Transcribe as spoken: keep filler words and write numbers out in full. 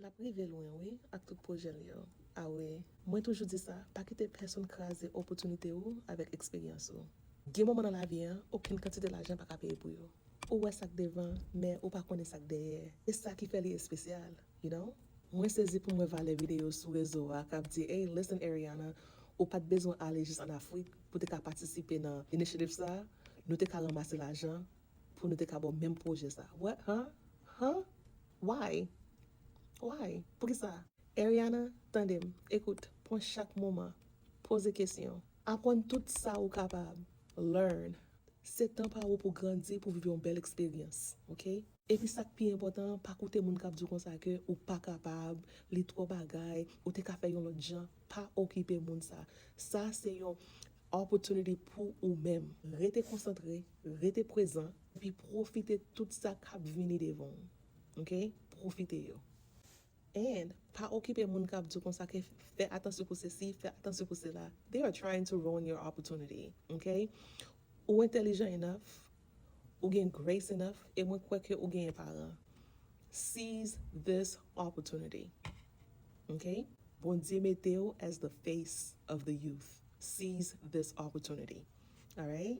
L ap rive lwen, wi, ak tout pwojè l yo. A wi. Mwen toujou di sa, pa kite pèsonn kraze opòtinite ou avèk eksperyans ou. Gen moman nan lavi an, okenn kantite lajan pa ka peye pou yo. Ou wè sa k devan, men ou pa konnen sa k dèyè. E sa ki fè li espesyal, you know? Mwen sezi pou m wè valè videyo sou rezo a k ap di, "Hey, listen, Ariana, ou pa t bezwen ale jis ann Afrik pou te ka patisipe nan initiative sa a. Nou te ka ranmase lajan pou nou te ka ba w menm pwojè sa a." What? Huh? Huh? Why? Why? Poukisa? Ariana, tande m, ekout, pran chak moman, poze kesyon, aprann tout sa ou kapab, learn. Se tan pa ou pou grandi, pou viv yon bèl eksperyans, oke? Epi sa k pi enpòtan, pa koute moun k ap di w konsa ke ou pa kapab, li twò bagay, ou te ka fè yon lòt jan, pa okipe moun sa. Sa se yon opportunity pou ou menm. Rete konsantre, rete prezan, epi pwofite tout sa k ap vini devan w, oke? Pwofite yo. And pa okipe moun k ap di w konsa ke fè atansyon pou sesi, fè atansyon pou sela. They are trying to ruin your opportunity, oke? Ou entèlijan enough, ou gen grace enough, e mwen kwè ke ou genyen paran. Seize this opportunity, oke? Bondye mete w as the face of the youth. Seize this opportunity, alright?